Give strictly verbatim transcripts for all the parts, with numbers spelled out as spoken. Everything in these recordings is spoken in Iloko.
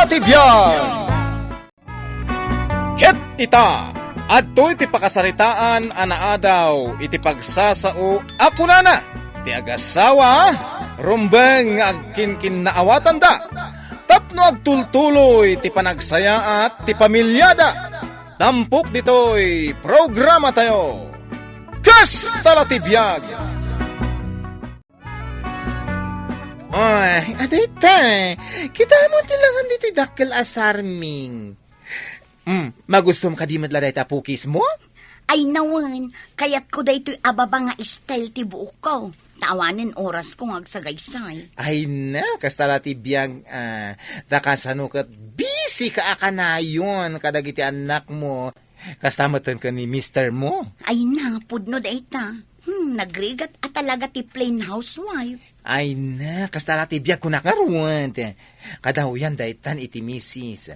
Ti biag. Ket ita, adtoy ti pakasaritaan a naadaw iti pagsasao a kunana ti agasawa, rumbeng nga agkinkinnaawatanda tapno agtultuloy ti panagsayaat ti pamilyada. Tampok ditoy programatayo. Kasta la ti biag! Ay, adayta. Kitam ti langan ditoy dakkel a sarming. Hmm, magustom kadi met la dayta pukismo? Ay, nawen, kayatko daytoy a baba nga style ti buokko. Ta awanen orasko nga agsagaysay. Ay na, kasta la ti biag, ah, ta kasano ket busy ka a kanayon kadagiti annakmo. Kasta met ken ni mister mo. Ay na, pudno dayta. Hmm, nagrigat a talaga ti plain housewife. Ay na, kasta la ti biag kunak ngarud. Kadawyan daytan iti misis.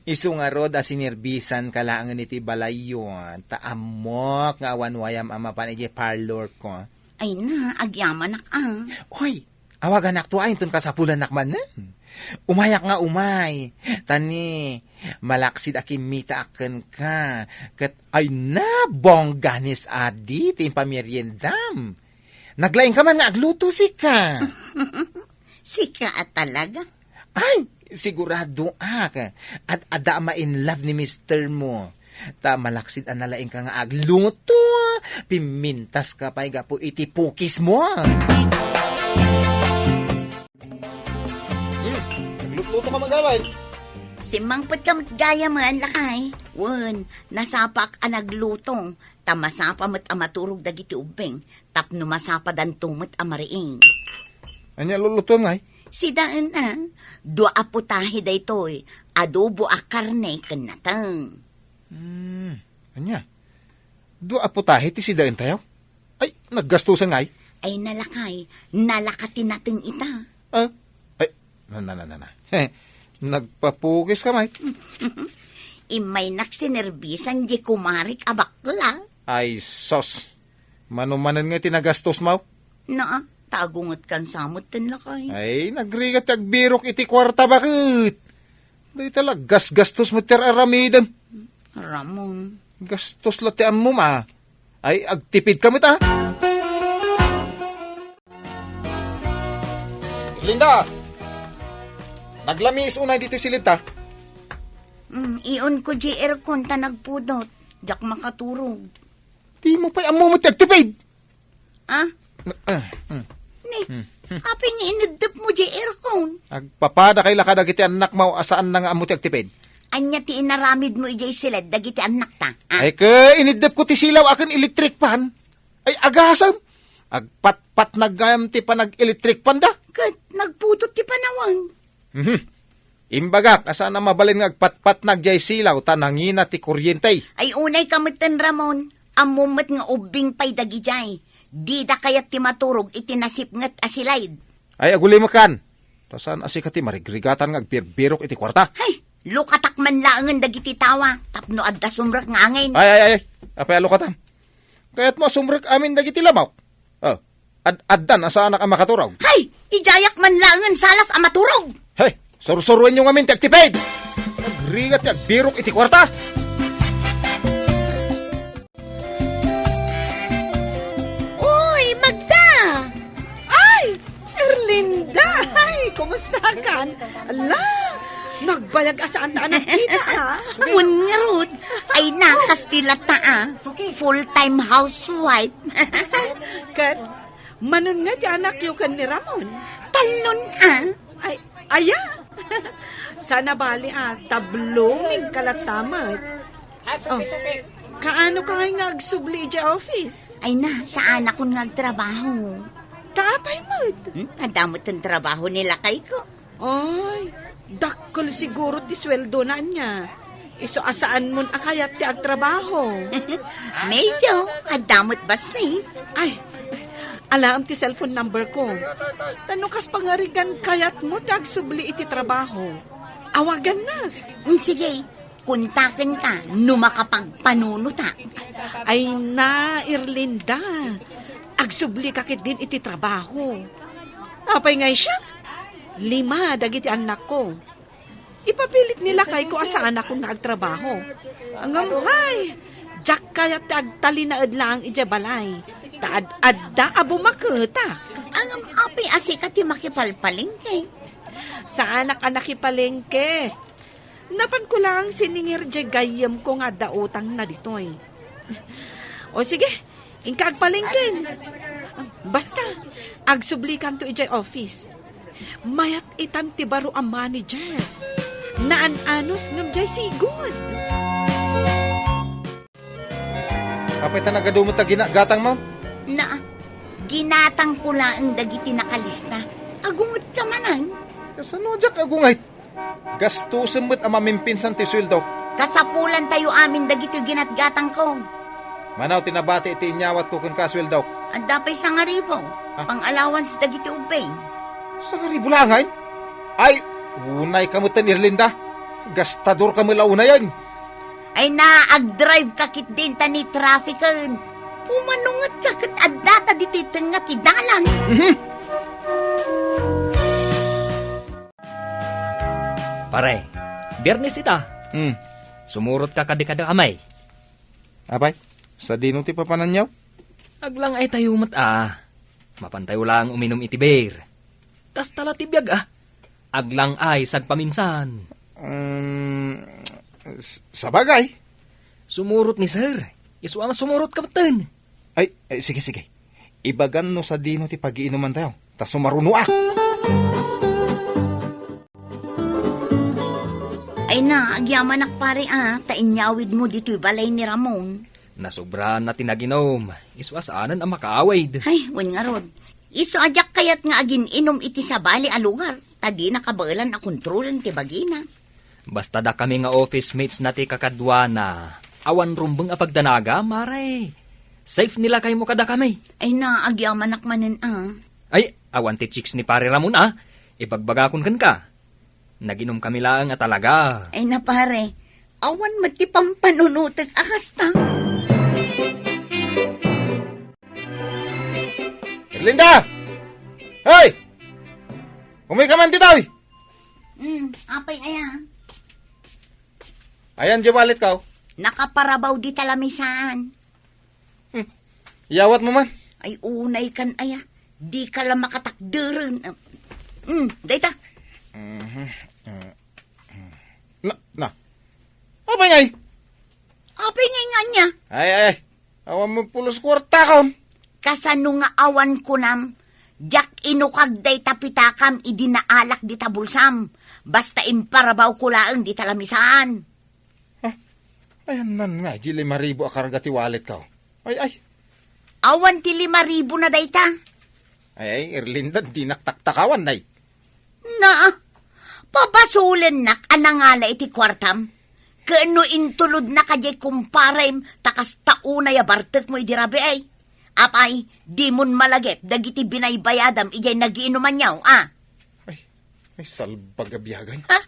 Isu ngarud a sinerbisanka laengen iti balayyo, ta ammok nga awan wayam a mapan idiay parlorko. Ay na, agyamanak a. Oy, awaganakto a inton kasapulannak manen. Umayak nga umay. Ta ni, malaksid a kimmitaak kenka. Ket ay na, bongga ni Sadi ti impameriendam. Naglaingka man nga agluto sika. Sika a talaga? Ay, siguradoak. Ad-adda a ma-in love ni mister mo. Ta malaksid a nalaingka nga agluto, pimmintaska pay gapu iti pukismo. Hmm, naglutluto ka, Mag-away. Simmangpetka met gayam, lakay. Wen, nasapaak a nagluto. Ta masapa met a maturog dagiti ubbing, tapno masapadanto met a mariing. Ania lulutuem ngay? Sidaen a, dua a putahe daytoy, adobo a karne ken nateng. Hmm, ania? Dua a putahe ti sidaentayo? Ay, naggastusan ngay? Ay, nalakay, nalaka ti nateng ita. Ah? Ay, na, na, na, na, na. Nagpapukis ka, Mike. Immaynak sinerbisan di kumarik a bakla. Ay, sos. Manumanen nga ti nagastos mo? Naa, tagunget kan samot ten lakay. Ay, nagrigat ti agbirok iti kuarta baket. Dayta la, gasgastos mo ti ar-aramidem. Ramon. Gastos la ti ammom, a. Ay, agtipid ka met, a. Linda! Naglamiis unay ditoy silid ta. Mm, iun ko di aircon ta nagpudot. Diak makaturog. Di mo pay ammo met ti agtipid. Ah? Ah, mm. Ni, Hmm. Hmm. apay nga ineddep mo di aircon? Agpapada kay la kadagiti annak mo a saan na nga ammo ti agtipid. Anya ti inaramid mo idiay silid dagiti annak ta? Ah? Ay, ke, ineddep ko ti silaw aken electric fan. Ay, agasem! Agpatpatnag gayam ti panag-electric fan da. Ket nagpudot ti panawen. Mhm. Imbagak a saan a mabalin nga agpatpatnag diay silaw ta nangina ti kuryente. Ay, unay ka metten, Ramon. Ammom met nga ubbing pay dagidiay. Dida kayat ti maturog iti nasipnget a silid. Ay, agulimekan. Ta saan a sika ti marigrigatan nga agbirbirok iti kuarta. Hay, lukatak man laengen dagiti tawa tapno adda sumrek nga angin. Ay, ay, ay, ay. Apay a lukatam? Kayatmo a sumrek amin dagiti lamok? Oh, ad-addan a saanak a makaturog. Hay! Idiayak man laengen salas a maturog! Hey! Sursuruenyo ngamin ti agtipid! Nagrigat ti agbirok iti kuarta! Uy, Magda! Ay! Erlinda! Ay, kumusta kan? Ala, nagbayag a saan ta a nagkita, ah. Wen ngarud, ay nakas ti lata, ah. Full-time housewife. Ket, manon nga ti anakyo ken ni Ramon? Tallon, ah. Ay, aya. Sana bali, ah, ta blooming ka latta met. Oh, kaano ka ngay nga agsubli idiay office? Ay na, saanakon nga agtrabaho. Ta apay met? Hmm? Adda met ti trabaho ni lakayko. Ay, dakkel siguro ti sueldona ania. Isu a saanmon a kayat ti agtrabaho. Medyo, adda met bassit. Ay, alaem ti cellphone number ko. Ta no kas pangarigan kayatmo ti agsubli iti trabaho, awagannak. Mm, sige, kontakenka no makapagpanunotak. Ay na, Erlinda. Agsublika ketdin iti trabaho. Apay ngay siak? Lima dagiti annakko. Ipapilit ni lakayko a saanakon nga agtrabaho. Ngem, hay, diak kayat ti agtalinaed laeng idiay balay. Ta ad-adda a bumaketak. Ngem apay a sika ti makipalpalengke? Saanak a nakipalengke. Napanko laeng siningir diay gayyemko nga adda utangna ditoy. O sige, inka agpalengken. Basta, agsublikanto idiay office. Mayat itan ti baro a manager. Naan-anus ngem diay sigud. Apay ta nagadu met a gina-, gatangmo? Na, ginatangko laeng dagiti nakalista. Agungetka manen? Kasano a diak agunget? Gastusen met a mamimpinsan ti sueldo. Kasapulantayo amin dagitoy ginatgatangko. Mano ti nabati iti inyawatko kenka a sueldo? Adda pay sangaribu. Ah. Pang-allowance dagiti ubbing. Sangaribu laengen? Ay, unayka metten, Erlinda. Gastadorka met la unayen. Ay na, agdrive ka ketdin ta ni traffic-en. Umanunget ka ket addata ditoy tengnga ti dalan. Mhm. Pare, Biernes ita. Hmm. Sumurot ka kadi kada kamay. Apay, sadino ti papananyo? Aglang-ay tayo met a. Mapantayo lang uminom iti beer. Kasta la ti biag a. Aglang-ay sagpaminsan. Um, s-, sabagay. Sumurot ni sir. Isu a sumurot ka metten. Ay, ay, sige, sige. Ibagam no sadino ti pagiinumantayo. Ta sumarunoak. Ay na, agyamanak pare a, ta inyawidmo ditoy balay ni Ramon. Nasobraanna ti naginom. Isu a saanen a makaawid. Ay, wen ngarud. Isu a diak kayat nga agin-inom iti sabali a lugar, ta dina kabaelan a kontrolen ti bagina. Basta dakami nga office mates na ti kakaduana, awan rumbeng a pagdanaga, maray. Safe ni lakaymo kadakami. Ay na, agyamanak manen a. Ay, awan ti chicks ni Pare Ramon a. Ibagbagakon kenka. Naginom kami laeng a talaga. Ay na pare, awan met ti pampanunotek a kasta. Erlinda! Hey! Umuy ka man ditoy! Hmm, apay aya? Ayan, di wallet ka, oh. Nakaparabaw di talamisaan. Hmm. Iyawat mo man. Ay, unay kan aya. Di ka lang makatakderen. Hmm, dayta. Mhm. Na, na. Apay ngay? Apay ngay nga niya? Ay, ay, ay. Awan mo pulos kwarta kon. Kasano nga awan kunam? Diak inukag dayta pitakam idi naalak dita bulsam. Basta imparabaw ko laeng dita lamisaan. Ha? Ayannan nga, di lima ribu a karga ti wallet ka. Ay, ay. Awan ti lima ribu na dayta. Ay, ay, Erlinda, dinak taktakawan, nay. Na, pabasolennak a nangala iti kuartam. Ken no intulodna kadiay kumparem, ta kasta unay a bartekmo idi rabii. Apay, dimon malagip dagiti binaybayadam idiay nagiinumanyo, a? Ay, ay, salbag a biagan. Ha?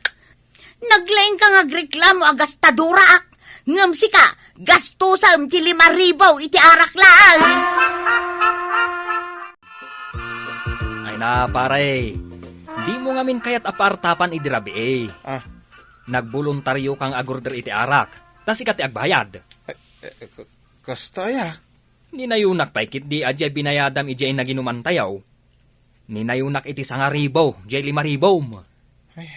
Naglaingka nga agreklamo a gastadoraak, ngem sika, gastosam ti lima ribu iti arak laeng. Ay na, pare. Dimo ngamin kayat a paartapan idi rabii. Ah. Nagboluntario kang agorder iti arak, ta sika ti agbayad. Eh, eh, k-, kasta aya? Ninayonak pay ketdi a diay binayadam idiay naginumantayo. Ninayonak iti sangaribu, diay lima ribum. Ay,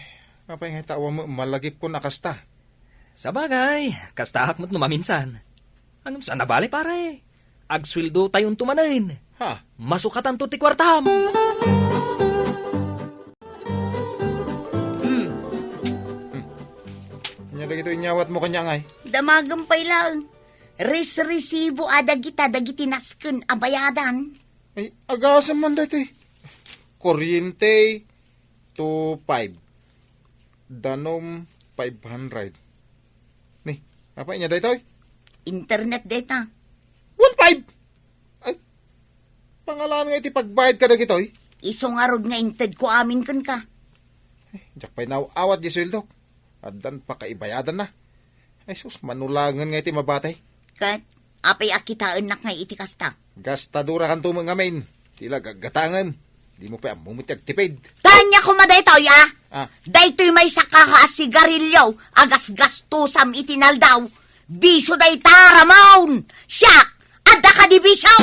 apay nga ita awan malagipkon a kasta? Sabagay, kastaak met no maminsan. Ngem saan a bale, pare? Agsueldo tayonto manen. Ha? Masukatanto ti kuartam. Hmm. Hmm. Ania dagitoy inyawatmo kaniak ngay? Damagem pay laeng. Resresibo a dagita dagiti nasken a bayadan. Ay, agasem man daytoy. Kuryente, two five. Danum, five hundred. Ni, apay ania daytoy? Internet dayta. One five! Ay, pangalan nga iti pagbayad kadagitoy? Isu ngarud nga intedko amin kenka. Ay, diak pay naaw-awat di sueldok. Addan pakaibayadanna. Ay sus, manulangen nga iti mabati. Ket, apay a kitaennak ngay iti kasta? Gastadorakanto met ngamin. Ti la gaggatangem. Dimo pay ammo met ti agtipid. Ania koma daytoy, a? Ah. Daytoy maysaka a sigarilio a gasgastusam iti naldaw. Bisio dayta, Ramon! Siak! Adda kadi bisio!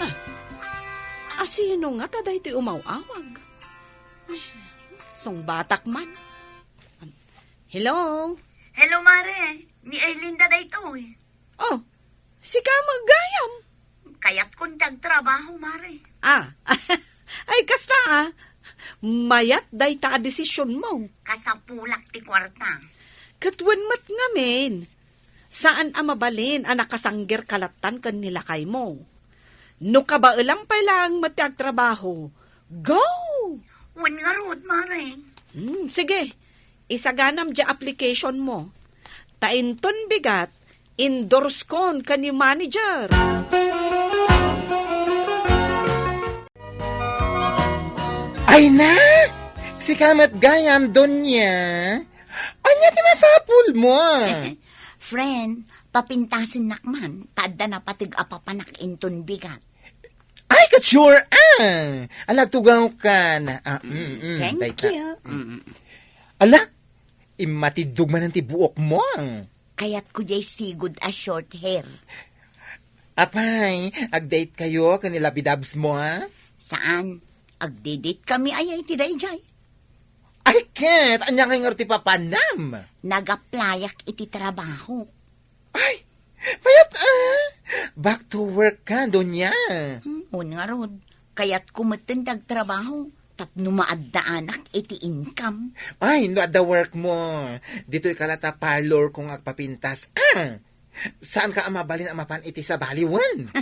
Ah, asino ngata daytoy umaw-awag? Ay, sungbatak man. Hello? Hello, Mare. Ni Erlinda daytoy. Oh, sika met gayam. Kayatkon ti agtrabaho, Mare. Ah, ay kasta, a. Mayat dayta a desisionmo. Kasapulak ti kuarta. Ket wen met ngamin, saan a mabalin a nakasanggerka lattan ken ni lakaymo. No kabaelam pay laeng met ti agtrabaho, go! Wen ngarud, Mare. Hmm, sige, isaganam diay applicationmo. Ta inton bigat, endorsekon ken ni manager. Ay na! Sika met gayam, Donya. Ania ti masapulmo? Friend, papintasennak man, ta adda napateg a papanak inton bigat. Ay, ket sure, a! Ala, agtugawkan. Ah, mm, mm, Thank dayta. You. Mm. Ala, immatiddog manen ti buokmo. Kayatko diay sigud a short hair. Apay, agdate kayo ken ni Labidabs mo, a? Saan? Agdidate kami aya iti daydiay. Ay, ket, ania ngay ngarud ti papanam? Nag-applyak iti trabaho. Ay, mayat, a! Back to work ka, Donya. Hmm, wen ngarud. Kayatko metten ti agtrabaho tapno maaddaanak iti income. Ay, no adda work mo, ditoy ka la ta parlor ko nga agpapintas. Ah! Saan ka a mabalin a mapan iti sabali, wen?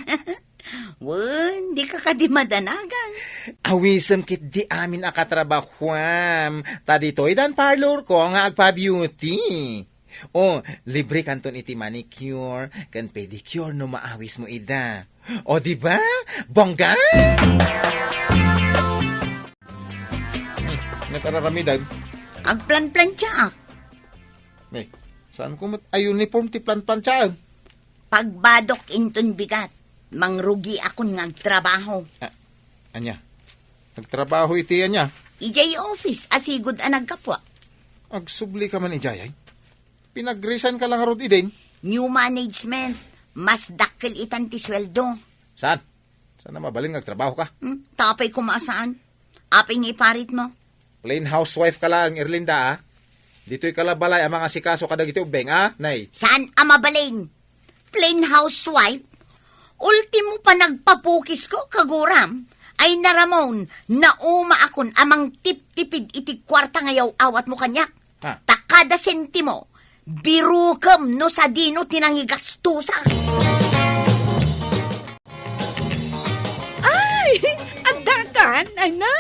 Wen, di ka kadi madanagan. Awisem ketdi amin a katrabahuam, ta ditoy dan parlor ko nga agpa-beauty. O, libre kanton iti manicure ken pedicure no maawis mo ida. O, di ba? Bongga! Hmm, nagkararamidan. Agplanplantiaak. Ay, saan ko met a uniform ti planplantiaem? Pagbadok inton bigat, mangrugiakon nga agtrabaho. Ah, ania? Nagtrabaho iti ania? Idiay office, a sigud a naggapuak. Agsubli ka man idiay, ay? Pinag-resign ka la ngarud idin? New management, mas dakkel itan ti sueldo. Saan? Saan a mabalin nga agtrabaho ka? Hmm, tapay koma a saan. Apay nga iparit mo? Plain housewife ka laeng, Erlinda, a? Ditoy ka la balay a mangasikaso kadagiti ubbing, a? Nay. Saan a mabalin? Plain housewife? Ultimo panagpapukisko, kaguram. Ay na, Ramon, naumaakon a mangtiptipid iti kuarta nga yaw-awatmo kaniak. Ha? Ta kada sentimo, birukem no sadino ti nangigastusak. Ay, adda kan? Ay na,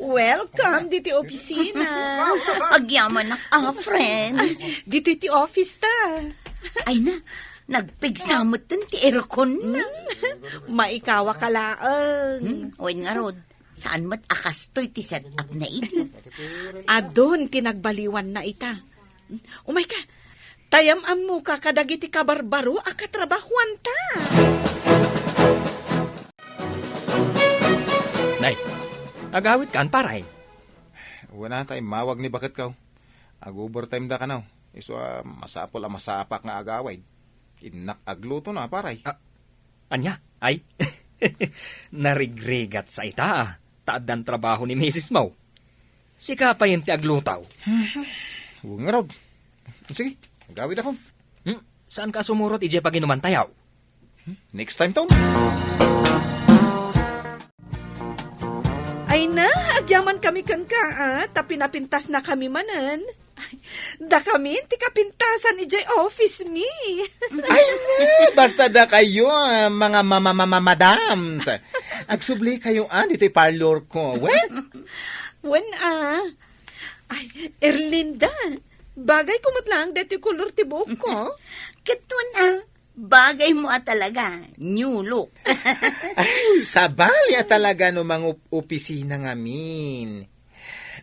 welcome diti opisina. Agyamanak, a, friend. Ditoy ti office ta. Ay na, nagpigsa metten ti aircon na. Hmm, maikawa ka laeng. Hmm, wen ngarud, saan met a kastoy ti set-up na idi. Adun ti nagbaliwanna ita. Umayka, ta yam-ammoka kadagiti kabarbaro a katrabahuanta. Nay, agawidkan, paray? Wen a, ta immawag ni baketko. Ag-overtime da kano. Isu a masapul a masapak nga agawid. Innak agluto na, paray. Ah, ania? Ay, narigrigat sa ita, a, ta addan trabaho ni misis mo. Sika payen ti agluto. Wen ngarud. Sige, agawidakon. Hmm, saan ka sumurot idiay paginuman tayo? Hmm, next time to. Ay na, agyaman kami kenka, a, ta pinapintas na kami manen. Ay, dakami ti kapintasan idiay office mi. Ay na, basta dakayo, a, mga mama, mama, madams. Agsubli kayo, a, ditoy parlor ko. Wen? Wen, a. Ay, Erlinda, bagay ko met laeng daytoy kolor ti buok ko. Ket wen, a, bagay mo a talaga, new look. Ay, sabali a talaga no mangup-opisina ngamin.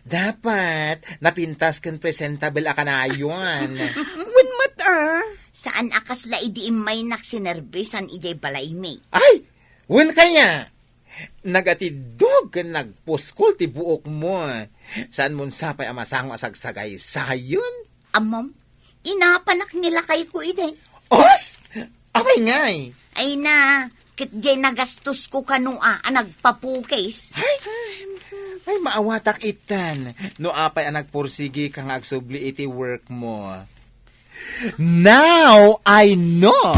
Dapat napintas ken presentable a kanayon. Wen met, a. Saan a kasla idi immaynak sinerbisan idiay balaymi. Ay! Wen kaya! Nagatiddog ken nagpuskol ti buokmo. Saanmon sapay a masango a sagsagaysayon? Ammom, inapanak ni lakayko idi. Os! Apay ngay? Ay na, ket diay nagastosko kano a, a nagpapukis. Ay! Ay, maawatak itan. No apay a nagpursigika nga agsubli iti workmo. Now I know!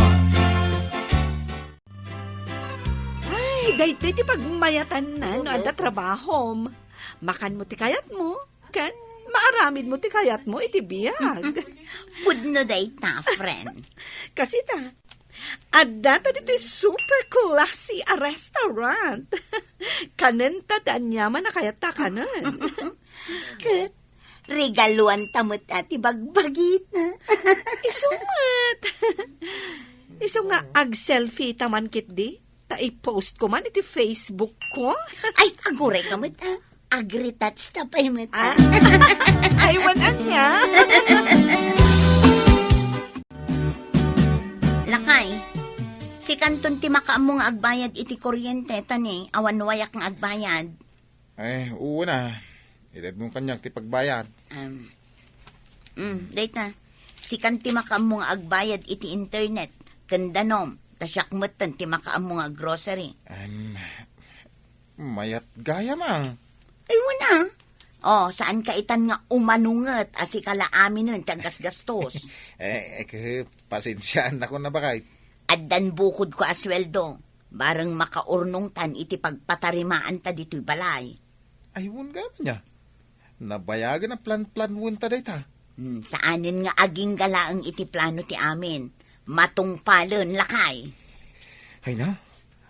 Ay, daytoy ti pagmayatanna no adda trabahom. Makanmo ti kayatmo, ken maaramidmo ti kayatmo iti biag. Pudno dayta, friend. Kasita, adda ta ditoy super classy a restaurant. Kanenta ti aniaman a kayatta kanen. Ket, regaluanta met a ti bagbagita. Isu met. Isu nga ag-selfie ta man ketdi, ta i-post ko man iti Facebook ko. Ay, aguray ka met, ah. Ag-retouch ta pay met, Ah. ah. Ay, wan ania. Lakay, sikanton ti makaammo nga agbayad iti kuryente, ta ni, awan wayak nga agbayad. Ay, uu na. Itedmo kaniak ti pagbayad. Um, mm, dayta, sikan ti makaammo nga agbayad iti internet, ken danom, ta siak metten ti makaammo nga grocery. Em, mayat gayam a. Ay, wana. Oh, saan ka itan nga umanunget a sika la aminen ti aggasgastos? Eh, eh, ke-, pasensiaan ako na bakay. Addan bukodko a sueldo. Bareng makaurnongtan iti pagpatarimaanta ditoy balay. Ay, wen gayam ania. Nabayagen a plan-planwenta dayta. Hmm, saanen nga agingga laeng iti plano ti amin. Matungpalen, lakay. Ay na,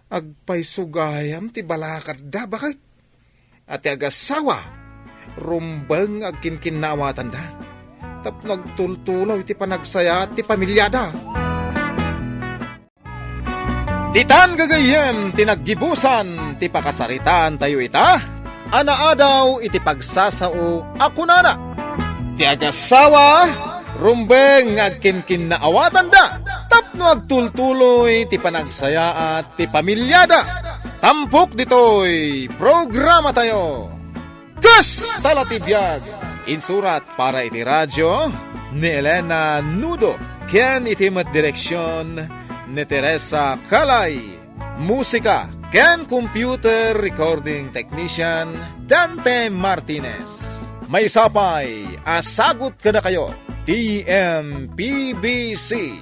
agpayso gayam ti balakadda, baket. A ti agasawa, rumbeng nga agkinkinnaawatanda. Tapno agtultulaw iti panagsayaat ti pamiliada. Ditan gagayyem ti naggibusan ti pakasaritaantayo ita a naadaw iti pagsasao a kunana, ti agasawa, rumbeng nga agkinkinnaawatanda tapno agtultuloy ti panagsayaat ti pamiliada. Tampok ditoy programatayo. Kasta la ti biag. Insurat para iti radio ni Elena Nudo ken iti met direksion ni Teresa Calay. Musika ken computer recording technician Dante Martinez. Maysa pay a sagut kadakayo ti M P B C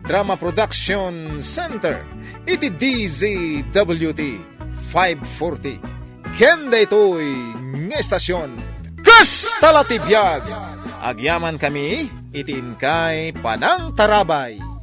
Drama Production Center iti D Z W T five forty. Ken daytoy nga estasion, kasta la ti biag. Agyamankami iti inkay panangtarabay.